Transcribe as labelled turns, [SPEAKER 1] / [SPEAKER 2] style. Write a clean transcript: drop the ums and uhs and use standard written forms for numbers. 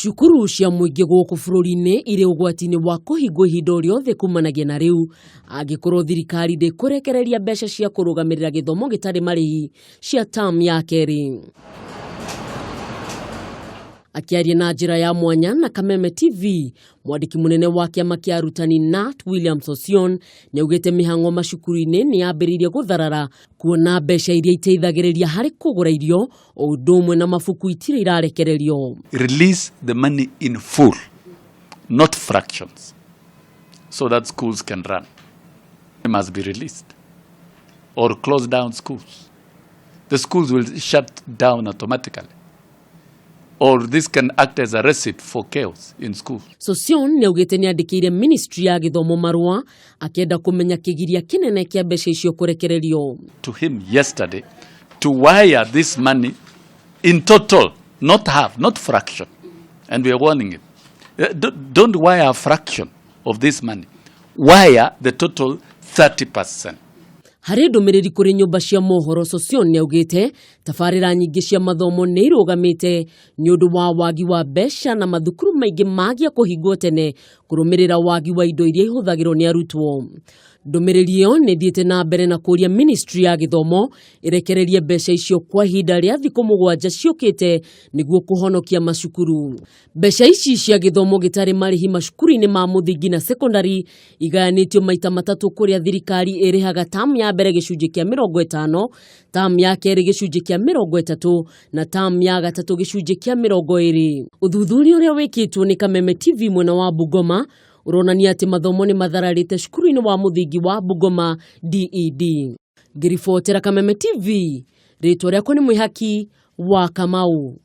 [SPEAKER 1] Cukuru cia mũingĩ gũkũ bũrũri-inĩ irĩ ũgwati-inĩ wa kũhingwo ihinda o rĩothe kumanagia na rĩu angĩkorwo thirikari ndĩkũrekereria mbeca cia kũrũgamĩrĩra gĩthomo gĩtarĩ marĩhi cia term ya kerĩ. Akĩaria na njĩra ya mwanya na Kameme TV, mwandĩki mũnene wa kĩama kĩa arutani KNUT William Sossion nĩaugĩte mĩhang'o macukuru-inĩ nĩyambĩrĩirie gũtharara kuona mbeca iria iteithagĩrĩria harĩ kũgũra irio o ũndũ ũmwe na mabuku itirĩ irarekererio.
[SPEAKER 2] Release the money in full, not fractions, so that schools can run. It must be released or close down schools. The schools will shut down automatically. Or this can act as a recipe for chaos in schools.
[SPEAKER 1] Sossion nĩaugĩte nĩandĩkĩire ministry ya gĩthomo marũa akĩenda kũmenya kĩgiria kĩnene kĩa mbeca icio kũrekererio.
[SPEAKER 2] To him yesterday to wire this money in total, not half, not fraction. And we are warning him. Don't wire a fraction of this money. Wire the total 30%.
[SPEAKER 1] Harĩ ndũmĩrĩri kũrĩ nyũmba cia mohoro, Sossion nĩaugĩte tabarĩra nyingĩ cia mathomo nĩ irũgamĩte nĩ ũndũ wa wagi wa mbeca na mathukuru maingĩ magia kũhingwo tene kũrũmĩrĩra wagi wa indo iria ihũthagĩrwo nĩ arutwo. Ndũmĩrĩri ĩyo nĩ ĩthiĩte na mbere na kũria ministry ya gĩthomo ĩrekererie mbeca icio kwa ihinda rĩa thikũ 7 ciũkĩte nĩguo kũhonokia macukuru. Mbeca ici cia gĩthomo gĩtarĩ marĩhi macukuru-inĩ ma mũthingi na secondary igayanĩtio maita matatũ kũrĩa thirikari ĩrĩhaga tamu ya mbere gĩcunjĩ kĩa 50, tamu ya kerĩ gĩcunjĩ kĩa 30 na tamu ya gatatũ gĩcunjĩ kĩa 20. Ũthuthuria ũrĩa wĩkĩtwo nĩ Kameme TV mwena wa Bungoma ũronania atĩ mathomo nĩ mathararĩte cukuru-inĩ wa mũthingi wa Bungoma DED. Ngĩribotera Kameme TV, rĩtwa rĩakwa nĩ Mwĩhaki wa Kamau.